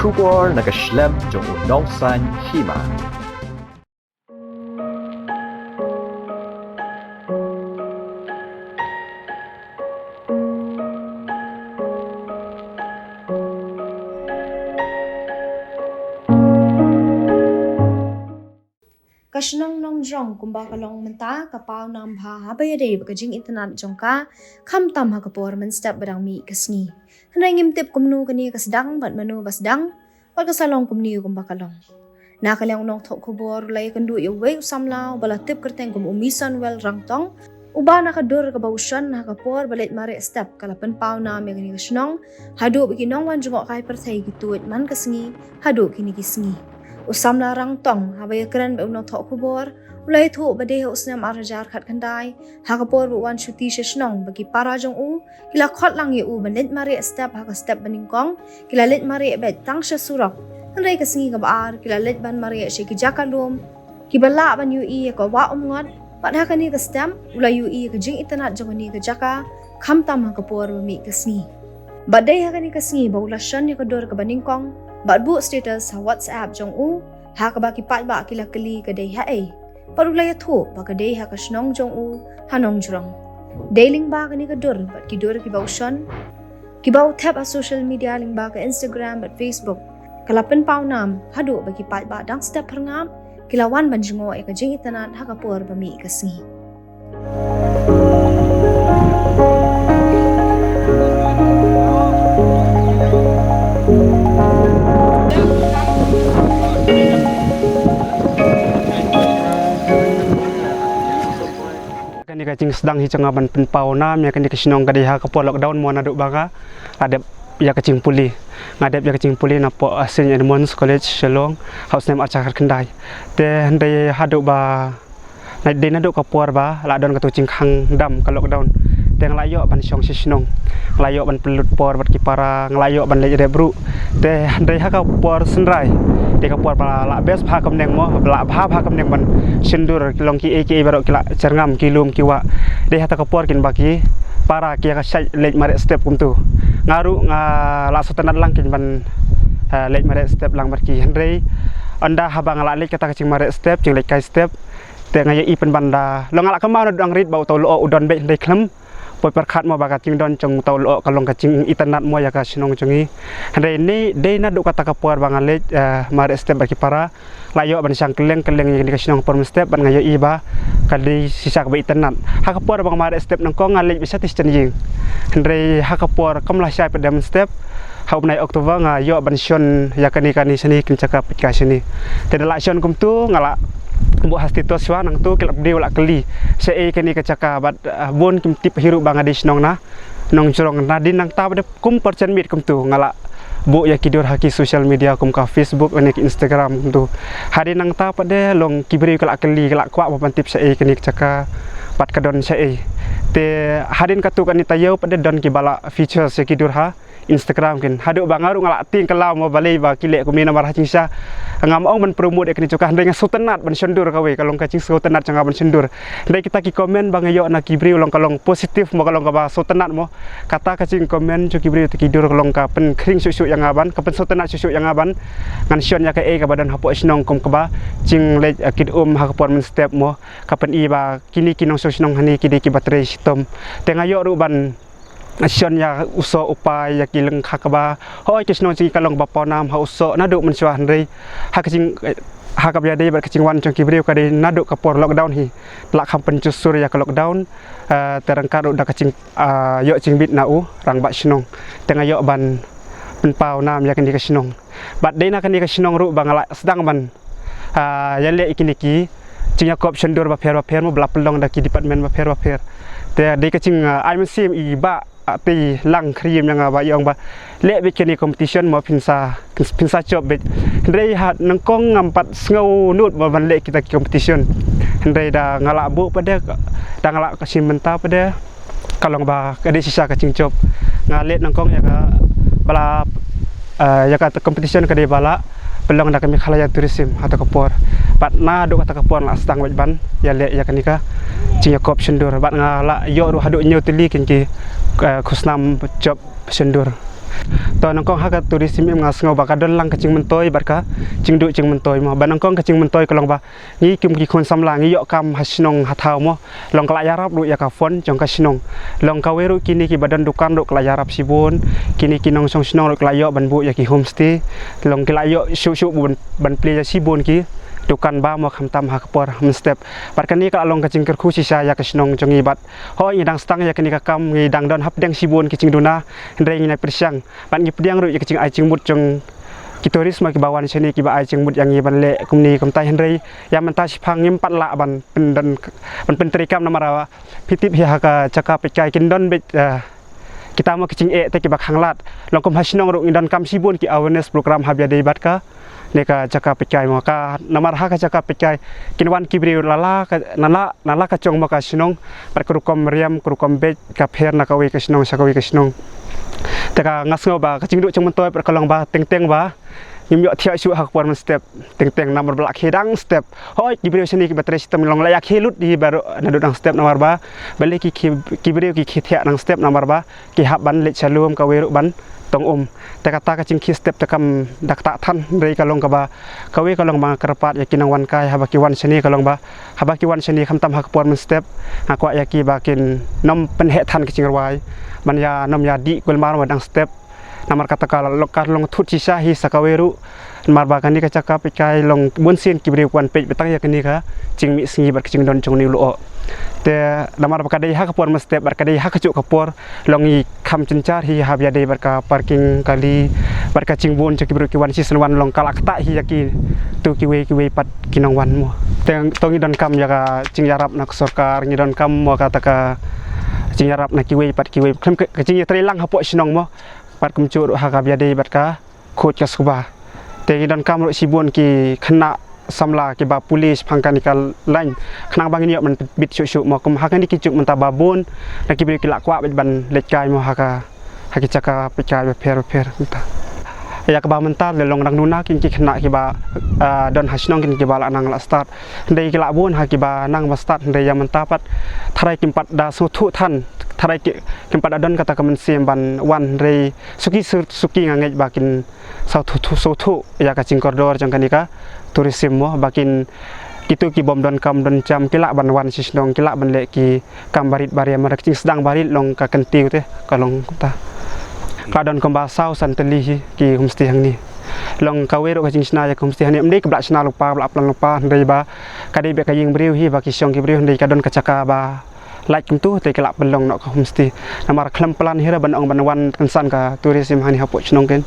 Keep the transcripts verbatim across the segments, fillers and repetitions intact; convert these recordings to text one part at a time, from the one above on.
Khubor na ka shlem jong u nongsan hima. Ka shnong Nongjrong kumba ka long mynta ka paw nam bha haba ïadei bad ka jingitynnad jong ka, khamtam ha ka por mynstep ba dang mih ka sngi. Hynrei ngim tip kumno kane ka sdang bad mano ba sdang, bad ka sa long kumne kumba ka long. Na ka liang u nongthoh khubor u la ïakynduh ïa uwei u samla uba la tip kyrteng kum u Misonwell Rangtong, uba na ka dur kaba u shon ha ka por ba leit mareh step ka la pynpaw nam ïa kane ka shnong, haduh ba ki nongwan jngohkai pyrthei ki tuid man ka sngi haduh kine ki sngi. U samla Rangtong haba ïakren bad u nongthoh khubor u la ïathuh ba dei ha u snem ar hajar khatkhyndai, ha ka por ba u wan shuti sha shnong bad ki para jong u, ki la khot lang ïa u ban leit mareh step ha ka step ba nyngkong, ki la leit mareh beit tang sha surok. Hynrei ka sngi kaba ar ki la leit ban mareh sha ki jaka lum kiba lah ban ïohi ïa ka wah umngot, bad ha kane ka step u la ïohi ïa ka jingitynnad jong kane ka jaka, khamtam ha ka por ba mih ka sngi. Bad dei ha kane ka sngi ba u la shon ïa ka dur kaba nyngkong bad buh status ha WhatsApp jong u, ha kaba ki paidbah ki la kylli ka dei haei. Bad u la ïathuh ba ka dei ha ka shnong jong u ha Nongjrong. Dei lyngba kane ka dur bad ki dur kiba u shon, kiba u thep ha social media lyngba ka Instagram bad Facebook, ka la pynpaw nam haduh ba ki paidbah dang step pyrngap ki la wan ban jngoh ïa ka jingitynnad ha ka por ba mih ka sngi. Kane ka jingsdang hi jong nga ban pynpaw nam ïa kane ka shnong ka dei ha ka por lockdown mo, naduh ba nga la dep ïa ka jingpule. Nga dep ïa ka jingpule napoh, ah, Saint Edmund's College Shillong ha u snem ar hajar khatkhyndai. Te hynrei haduh ba na dei naduh ka por ba la don kato jingkhang dam ka lockdown, te nga la ïoh ban shong sha shnong, nga la ïoh ban pynlut por bad ki para, nga la ïoh ban leit rep ruh. Te hynrei ha ka por synrai, dei ka por ba la best bha ka bneng mo, ba la bha bha ka bneng ban shyndur, ki long kiei kiei baroh ki la jyrngam, ki lum ki wah. Dei ha kata ka por kin ba ki para ki ïa ka shait leit mareh step kumto. Nga ruh nga la sngewtynnat lang kin ban, eh, leit mareh step lang bad ki. Hynrei ynda haba nga la leit kata ka jingmareh step, jingleit kai step, te nga ïohi pynban da long nga la kynmaw naduh dang rit ba uto u lyoh u don beit, hynrei khlem poi pyrkhat mo ba ka jingdon jong uto u lyoh ka long ka jingitynnad mo ïa ka shnong jong ngi. Hynrei ne dei naduh kata ka por ba nga leit, eh, mareh step bad ki para, la ïoh ban shang kylleng kylleng ïa kane ka shnong por mynstep, bad nga ïohi ba ka dei shisha kaba itynnad. Ha ka por ba nga mareh step nyngkong nga leit beit sha station ïing. Hynrei ha ka por kam lah shai pat de mynstep, ha u bnai October nga ïoh ban shon ïa kane kane shane, kane jaka peit ka shane. Te da la shon kumto nga la buh ha status shuwa, nangto ki la, briew la kylli shaei kane ka jaka bad, ah, bun kim tip hi ruh ba nga dei shnong na Nongjrong. Nadien nangta pat de kum por jan miet kumto nga la buh ïa ki dur ha ki social media kum ka Facebook lane ki Instagram kumto. Hadien nangta pat de long ki briew ki la kylli, ki la kwah ba ban tip shaei kane ka jaka bad ka don shaei. Te hadien katto katne taïew pat de don kiba la feature ïa ki dur ha Instagram kin. Haduh ba nga ruh nga la tieng kylla mo balei ba ki leh kumne namar ha jingshisha ngam ong ban promote ïa kane ka jaka, hynrei nga sngewtynnad ban shon dur kawei, ka long ka jingsngewtynnad jong nga ban shon dur. Hynrei kita ki comment ba nga ïoh na ki briew long ka long positive mo, ka long kaba sngewtynnad mo. Kata ka jingcomment jong ki briew te ki dur ka long ka pynkhring shuh shuh ïa nga ban, ka pynsngewtynnad shuh shuh ïa nga ban ngan shon ïa kaei kaba don hapoh shnong kum kaba jingleit, eh, kit um ha ka por mynstep mo. Ka pyni ba kine ki nongshong shnong hangne ki dei kiba trei shitom. Te nga ïoh ruh ban shon ïa u soh u pai ïa ki lyngkha kaba, hooid, ka shnong jong ngi ka long kaba paw nam ha u soh naduh mynshuwa, hynrei ha ka jing, ha kaba ïadei bad ka jingwan jong ki briew ka dei naduh ka por lockdown hi. La kham pynjur sur ïa ka lockdown, eh, te ryngkat ruh da ka jing, ah, ïoh jingbit na u rangbah shnong, te nga ïoh ban pynpaw nam ïa kane ka shnong. Bad dei na kane ka shnong ruh ba nga la sdang ban, ah, ïaleh ïa kine ki jingïakop shon dur bapher bapher mo, ba la pynlong da ki department bapher bapher. Te dei ka jing, ah, ai mynsiem i Bah, ah, Teilang Khyriem ïa nga ba i ong ba leh beit kane competition mo, phin sa, phin sa jop beit. Hynrei ha nyngkong ngam pat sngewnud mo ban leh kita ki competition. Hynrei da nga la buh pat de, da nga la shim bynta pat de, ka long ba ka dei shisha ka jingjop. Nga leh nyngkong ïa kaba la, eh, ïa kata competition ka dei ba la pynlong da ka Meghalaya Tourism ha kata ka por. Bad naduh kata ka por la sdang beit ban ïaleh ïa kane ka jingïakop shon dur. Bad nga la ïoh ruh haduh hynñiew tylli kin ki, eh, khusnam jop shon dur. To nyngkong ha ka tourism im nga sngew ba ka don lang ka jingmyntoi bad ka jingduh jingmyntoi mo. Ba nyngkong ka jingmyntoi ka long ba ngi kum ki khun samla ngi ïoh kam ha shnong ha thaw mo. Long ka la ïarap ruh ïa ka fund jong ka shnong. Long kawei ruh kine kiba don dukan ruh ka la ïarap shibun. Kine ki nongshong shnong ruh ka la ïoh ban buh ïa ki homestay. Long ki la ïoh shuh shuh ban, ban plie ïa shibun ki dukan ba mo khamtam ha ka por mynstep. Bad kane ka la long ka jingkyrkhu shisha ïa ka shnong jong ngi bad hooid ngi dang sdang ïa kane ka kam ngi dang don hapdeng shibun ki jingduna. Hynrei ngi na pyrshang bad ngi pdiang ruh ïa ka jingai jingmut jong ki tourist mo kiba wan shane kiba ai jingmut ïa ngi ban leh kumne kumta hynrei ïa mynta shiphang ngim pat lah ban pyndon ban pyntreikam namar ba phi tip hi ha ka jaka peitkai kin don beit, eh, kita mo ki jingeh te kiba khanglad. Long kum ha shnong ruh ngi donkam shibun ki awareness program haba ïadei bad kane ka jaka peitkai mo ka namar ha ka jaka peitkai kin wan ki briew na la ka na la na la ka jong mo ka shnong bad ka rukom riam ka rukom beit ka pher na kawei ka shnong sha kawei ka shnong. Te ka nga sngew ba ka jingduh jingmyntoi bad ka long ba teng teng ba ngim ïoh thiah shuh ha ka por mynstep teng teng namar ba la khie dang step. Hooid ki briew shane kiba trei shitom long la ïa khie lut hi baroh naduh dang step namar ba balei ki khie ki briew ki khie thiah dang step namar ba ki hap ban leit sha lum kawei ruh ban tong um. Te kata ka jingkhie step te kam da ktah than hynrei ka long kaba kawei ka long ba nga kyrpad ïa ki nongwan kai haba ki wan shane ka long ba haba ki wan shane khamtam ha ka por mynstep nga kwah ïa ki ba kin nym pynheh than ka jingrwai ban ïa nym ïa dih kulmar ba dang step. Namar kata ka long ka long thut shisha hi sa kawei ruh namar ba kane ka jaka peitkai long bunsien ki briew ki wan peit ba tang ïa kane ka jingmih sngi bad ka jingdon jong une u lyoh. Te namar ba ka dei ha ka por mynstep bad ka dei ha kajuh ka por long ngi kham jynjar hi haba ïadei bad ka parking kali bad ka jingbun jong ki briew ki wan shisien wan long ka la ktah hi ïa kitu kiwei kiwei pat ki nongwan mo. Te to ngi donkam ïa ka jingïarap na ka sorkar ngi donkam mo kata ka jingïarap na kiwei pat kiwei khlem ka jingïatreilang hapoh shnong mo. Bad kumjuh ruh ha kaba ïadei bad ka khuid ka sngewbha. Te ngi donkam ruh shibun ki khynnah samla kiba pule shaphang kane ka lain khnang ba ngin ïoh ban bit shuh shuh mo kum ha kane ki juk mynta ba bun na ki briew ki la kwah beit ban leit kai mo ha ka ha ki jaka peitkai bapher bapher mynta. Ïa kaba mynta lei long dang duna kin ki khynnah kiba, ah, don ha shnong kin kiba la nang la start. Hynrei ki la bun ha kiba nang ba start hynrei ïa mynta pat tharai kim pat da sngewthuh than tharai ki kim pat da don kata ka mynsiem ban wan hynrei suki sur- suki nga ngeit ba kin sngewthuh sngewthuh ïa ka jingkordor jong kane ka tourism mo ba kin kitu ki bym don kam don jam ki lah ban wan sha shnong ki lah ban leh ki kam barit baria mar ka jingsdang barit long ka kyntiew te ka long kumta. Ka don kumba saw san tylli hi ki homestay hangne. Long kawei ruh ka jingshna ïa ka homestay hangne ym dei kaba la shna lypa ba la plan lypa hynrei ba ka dei beit ka ïing briew hi ba ki shong ki briew hynrei ka don ka jaka ba lait kumtu te ki lah pynlong noh ka homestay. Namar khlem plan hi ruh ban ong ban wan kynsan ka tourism hangne hapoh shnong kin.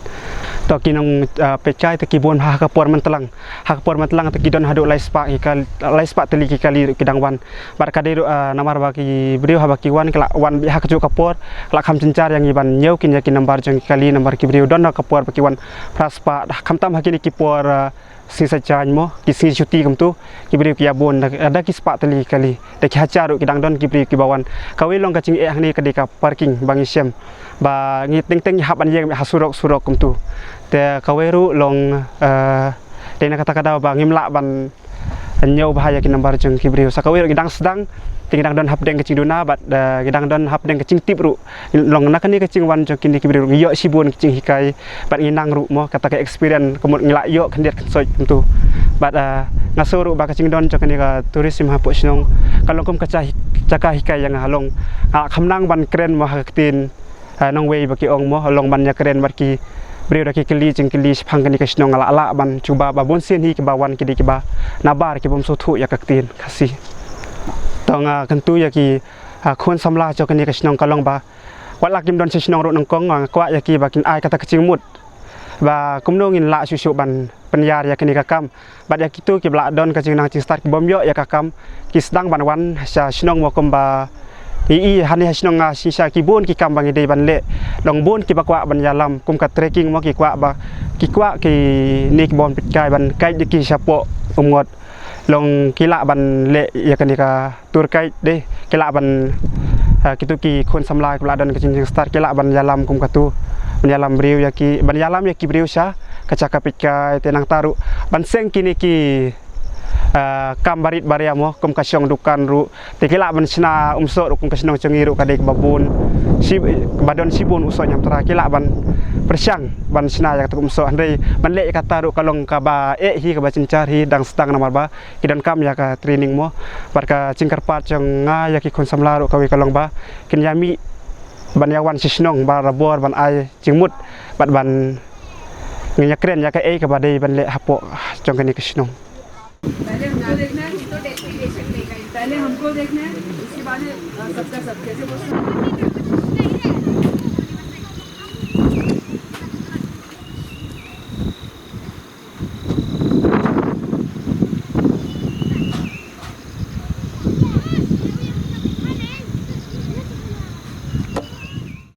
To ki nong, ah, peitkai te ki bun ha ka por mynta lang. Ha ka por mynta lang te ki don haduh lai spah ki kal- lai spah tylli ki kali ruh ki dang wan. Bad ka dei ruh, ah, namar ba ki briew haba ki wan ki la wan beit ha kajuh ka por la kham jynjar ïa ngi ban ñiew kin ïa ki nambar jong ki kali namar ki briew don ha ka por ba ki wan phra spah da khamtam ha kine ki por, ah, sngi Saitjaiñ mo ki sngi shuti kumtu ki briew ki ïa bun da, da ki spah tylli ki kali da ki hajar ruh ki dang don ki briew kiba wan. Kawei long ka jingeh hangne ka dei ka parking ba ngi shem ba ngi teng teng ngi hap ban ïeng ha surok surok kumtu. Te kawei ruh long, eh, dei na kata ka daw ba ngim lah ban ñiew bha ïa ki nambar jong ki briew sa kawei ruh ngi dang sdang te ngi dang don hapdeng ka jingduna bad, eh, ngi dang don hapdeng ka jingtip ruh. Long na kane ka jingwan jong kine ki briew ruh ngi ïoh shibun ka jinghikai bad ngi nang ruh mo kata ka experience ka mut ngi la ïoh khyndiat khynsoit kumtu. Bad, eh, nga sngew ruh ba ka jingdon jong kane ka tourism hapoh shnong ka long kum ka jaka hikai ïa nga ha long nga la kham nang ban kren mo ha ka ktien, eh, nongwei ba ki ong mo long ban ïa kren bad ki briew da ki kylli jingkylli shaphang kane ka shnong nga la lah ban shu ba ba bun sien hi kiba wan ki dei kiba nabar ki bym sngewthuh ïa ka ktien Khasi. To nga kyntu ïa ki, ah, khun samla jong kane ka shnong ka long ba wat la kim don sha shnong ruh nyngkong nga kwah ïa ki ba kin ai kata ka jingmut ba kumno ngin lah shuh shuh ban pynïar ïa kane ka kam. Bad ïa kitu kiba la don ka jingnang jingstad ki bym ïoh ïa ka kam ki sdang ban wan sha shnong mo kumba i i hangne ha shnong nga shisha ki bun ki kam ba ngi dei ban leh. Long bun kiba kwah ban ïalam kum ka trekking mo ki kwah ba ki kwah kine ki bym peitkai ban kait ïa ki shapoh Umngot. Long ki lah ban leh ïa kane ka tour guide dei ki lah ban, ah, kitu ki khun samla ki lah don ka jingstad ki lah ban ïalam kum katu ban ïalam briew ïa ki ban ïalam ïa ki briew sha ka jaka peitkai te nangta ruh ban seng kine ki, ah, kam barit baria mo kum ka shong dukan ruh te ki lah ban shna umsoh ruh kum ka shnong jong ngi ruh ka dei kaba bun. shi, ba don shibun u soh niamtra ki lah ban pyrshang ban shna ïa kata ka um soh, hynrei ban leh ïa kata ruh ka long kaba eh hi, kaba jynjar hi, dang sdang namar ba ki donkam ïa ka training mo. Bad ka jingkyrpad jong nga ïa ki khun samla ruh kawei ka long ba kin ïa mih ban ïa wan sha shnong barabor ban ai jingmut bad ban ngin ïa kren ïa kaei kaba dei ban leh hapoh jong kane ka shnong. पहले हमको देखना है, हम तो डेप्युटेशन लेकर ही। पहले हमको देखना है, उसके बाद, अ, सबका सब। कैसे बोलते हैं?